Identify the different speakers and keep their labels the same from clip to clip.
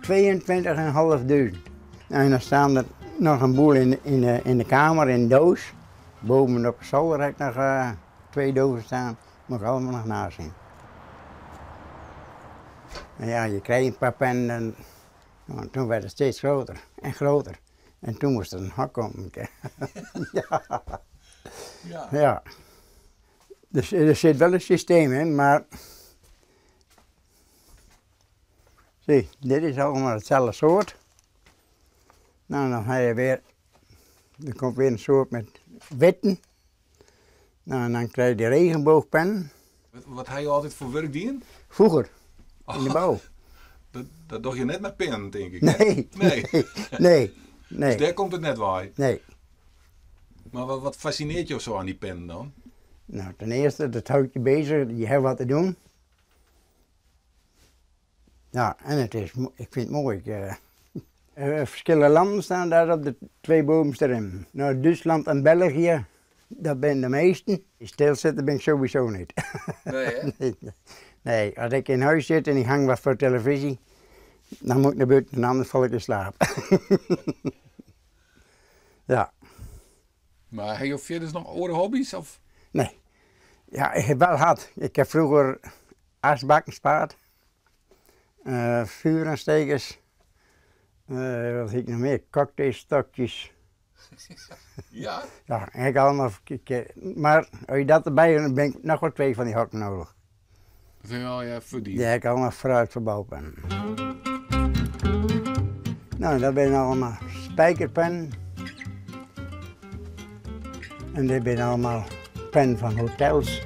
Speaker 1: 22.500. En dan staan der noch in boel yn de kamer yn doos. Boven op de zolder heb ik noch twee dozen staan. Moet ik allemaal noch nasjen. En ja, je krijgt een paar pennen en nou, toen werd het steeds groter en groter. En toen moest er een hok komen. Ja.
Speaker 2: Ja.
Speaker 1: Ja. Dus der sit wel in systeem yn, mar zie, dit is allemaal itselde soart. No, dan ha je wer, der komt wer in soart met witten. No, en dan krij je de regenboogpen.
Speaker 2: Wat ha jo altyd foar wurk dien?
Speaker 1: Froeger, yn de bou.
Speaker 2: Dat, dat doch je net mei pinnen, tink ik.
Speaker 1: Nee.
Speaker 2: Nee.
Speaker 1: Nee, nee.
Speaker 2: Dus dêr komt it net wei?
Speaker 1: Nee.
Speaker 2: Mar wat, wat fascinearret jo sa oan dy pinnen dan?
Speaker 1: Nou, ten eerste, dat houdt je bezig, je hebt wat te doen. Ja, en het is, ik vind het mooi. Ik, verschillende landen staan daar op de twee bovenste rim. Nou, Duitsland en België, dat zijn de meesten. Stilzitten ben ik sowieso niet.
Speaker 2: Nee, hè?
Speaker 1: Nee, als ik in huis zit en ik hang wat voor televisie, dan moet ik naar buiten en anders val ik in slaap. Ja.
Speaker 2: Mar ha jo fierders noch oare hobby's? Of?
Speaker 1: Nee. Ja, ik heb wel gehad. Ik heb vroeger asbakken spaard, vuuraansteekers, wat hie ik noch mear, cocktailstokjes.
Speaker 2: Ja?
Speaker 1: Ja, ik allemaal, mar as je dat derby dan bin ik noch wol twee fan dy hokken nedich.
Speaker 2: Dat ha jo allegear ferdiend?
Speaker 1: Dy ha ik allemaal fruit ferboud. No, dat binne allemaal spijkerpennen. En dit binne allemaal pennen fan hotels.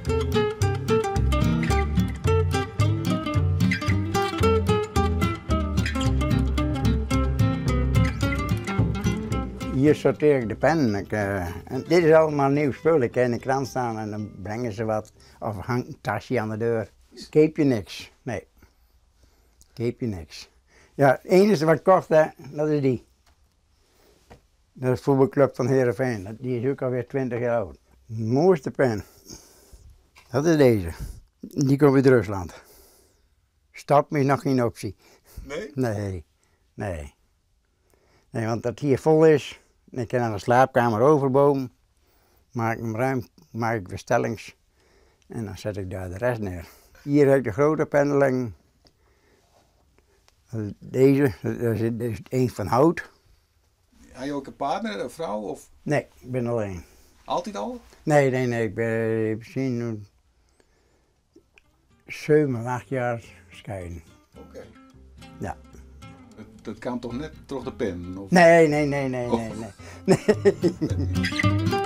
Speaker 1: Hier sorteer ik de pennen. Ik, en dit is allemaal nieuw spul. Ik kin in de krant staan en dan brengen ze wat. Of hangt een tasje aan de deur. Keap je niks, nee. Keap je niks. Ja, het enige wat ik kocht, hè, dat is die. Dat is de voetbalclub van Heerenveen. Die is ook alweer 20 jaar oud. De mooiste pen, dat is deze. Die komt uit Rusland. Stop is nog geen optie.
Speaker 2: Nee?
Speaker 1: Nee, nee. Nee, want dat hier vol is, en ik kan naar de slaapkamer overbomen, maak ik hem ruim, maak ik bestellings en dan zet ik daar de rest neer. Hier heb ik de grote pendeling. Deze, dat is een van hout.
Speaker 2: Ha je ook in partner, in frou? Of?
Speaker 1: Nee, ik ben alleen.
Speaker 2: Altyd al?
Speaker 1: Nee, nee, nee. Ik ben misschien 7 of 8 jaar skeiden.
Speaker 2: Oké.
Speaker 1: Ja.
Speaker 2: Dat kaam toch net troch de pen? Of?
Speaker 1: Nee, nee, nee, nee, nee, nee. Nee.